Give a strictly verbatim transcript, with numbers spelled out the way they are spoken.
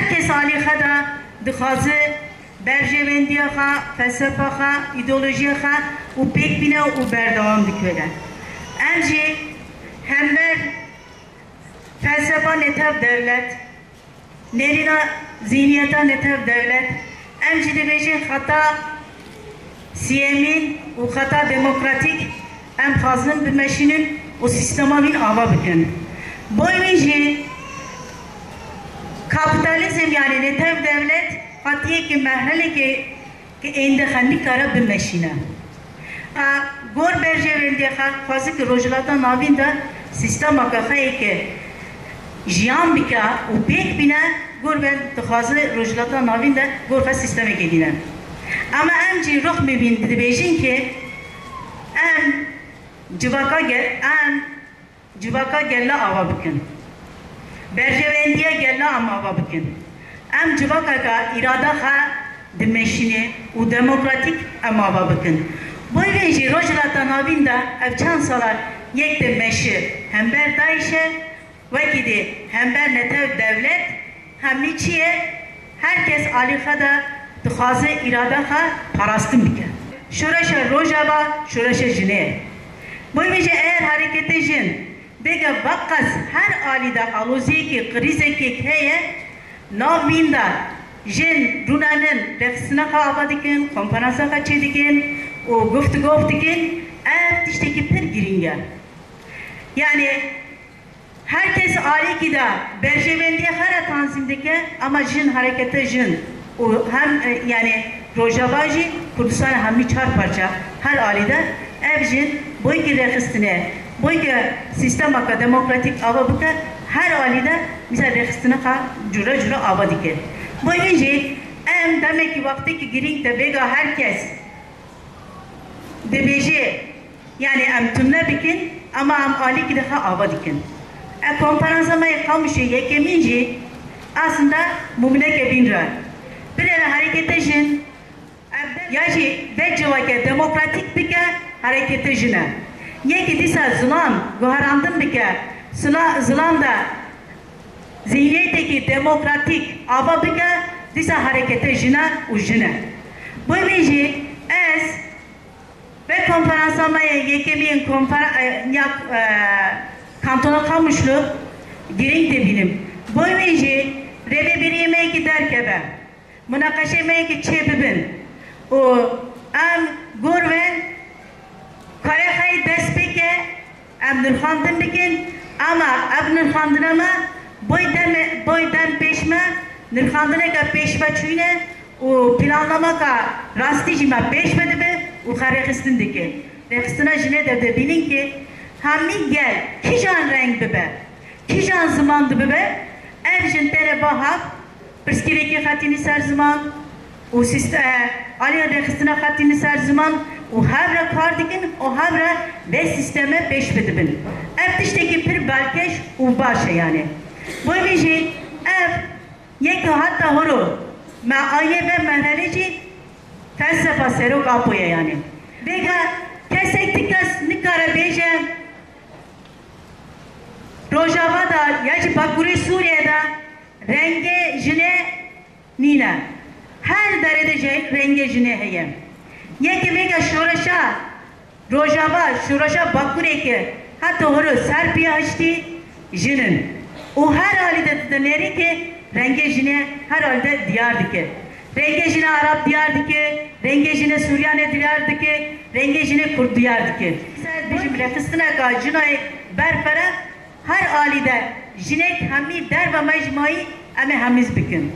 Her kes alî xwe de dixwaze berjewendiya xwe, felsefa xwe, îdeolojiya xwe û pêk bîne û berdewam bikeve. Em jî hember felsefa netew dewlet, nêrîna zîhniyeta netew dewlet, em jî dibêjin xeta siyemîn û xeta demokratîk em xwazin bimeşînin û sîstema wîn ava bikin. Boy wî jî kapîtalîzm, yanî netew dewlet, xwetiyekî merhelekê ki êndî xwe nikare bimeşîne. A, gor berjewendiyê xwe xwazin ki Rojhilata Navîn de sîstemeke xwe yê ki jiyan bike û pêk bîne, gor ben dixwaze Rojhilata Navîn de gor xwe sîstemekê dîne. Ama em jî rux mibîn dibêjin ki em civaka ge-, em civaka gela ava bikin. Berjewendiya gela em ava bikin. Em civakeke îrada xwe dimeşîne û demokratîk em ava bikin. Boy vê jî Rojhilata Navîn de ev çend sala yek dimeşe hember DAIŞ'e, wekî dî hember netew dewlet, hemî çi ye? Her kes alî xwe de dixwaze îrada xwe parastin bike. Şoreşa Rojava şoreşa jinê ye. Boy vê jî eger hereketê jin bêga veqas her alî de aloziyekî, krîzekî heye, navîn de jin rûnanin, rêxistina xwe ava dikin, konferansa xwe çêdikin û guftugov dikin, ev tiştekî pir girîng e. Yanî, her kes alîkî de berjewendiyê xwe re tanzîm dike, ama jin, herekete jin û hem, e, yanî Rojava jî, Kurdistanê hemî çar parça, her alî de ev jin boykî rêxistine, boykî sîstemeke demokratîk ava bike, her alî de mîsal rêxistine xwe cure cure ava dike. Boy vê jî em demekî wextekî girîng de bêga her kes dibêje, yanî em tune bikin, ama em alîkî de xwe ava dikin. E, konferansa me yê Qamişê yekemîn jî aslında mûmineke bîn re. Binêre herekete jin, ev de, ya jî vê civake demokratîk bike, herekete jin e. Yekî dîsa zilam guherandin bike, zila-, zilam de zîhniyetekî demokratîk ava bike, dîsa herekete jin e û jin e. Bo vê jî ez vê konferansa me yê yekemîn konfera-, e, ya, e, Kantona Qamişlo girîng dibînim. Bo vê jî rêvebiriyê me yekî derkeve. Munaqeşeyê me yekî çêbibin û em gor bên karê xwe yê dest pê ke em nirxandin bikin, ama ev nirxandina me boy dem, boy dem pêş me, nirxandineke pêş ve çûyîne û planlameka rastî jî me pêş ve dibe û xwe rêxistin dike. Rêxistina jinê de dibînin ke hemî gel kîjan reng bibe, kîjan ziman dibibe, ev jin tenê ba hev pirsgirêkê xetînî ser ziman û sîste-, alî rêxistina xetînî ser ziman û hev re kar dikin û hev re vê sîsteme pêş ve dibin. Ev tiştekî pir balkêş û baş e yanî. Bo vê jî ev yek heta horo me ayê ve merhelê jî felsefa Serok Apo ye yanî. Vêga kesek ti kes nikare bêje Rojava de ya jî Bakurê Sûriyê de rengê jinê nîne. Her derê de jî rengê jinê heye. Yekê vêga şoreşa Rojava, şoreşa Bakurê ke heta horo ser piya hiştî jin in. Û her alî de dinêrî ke rengê jinê her alî de diyar dike. Rengê jinê Arab diyar dike, rengê jinê Suryanê diyar dike, rengê jinê Kurd diyar dike. Ser bijim rêxistineka jinayê berfere her alî de jinek hemî derva me ji mayî em ê hemiz bikin.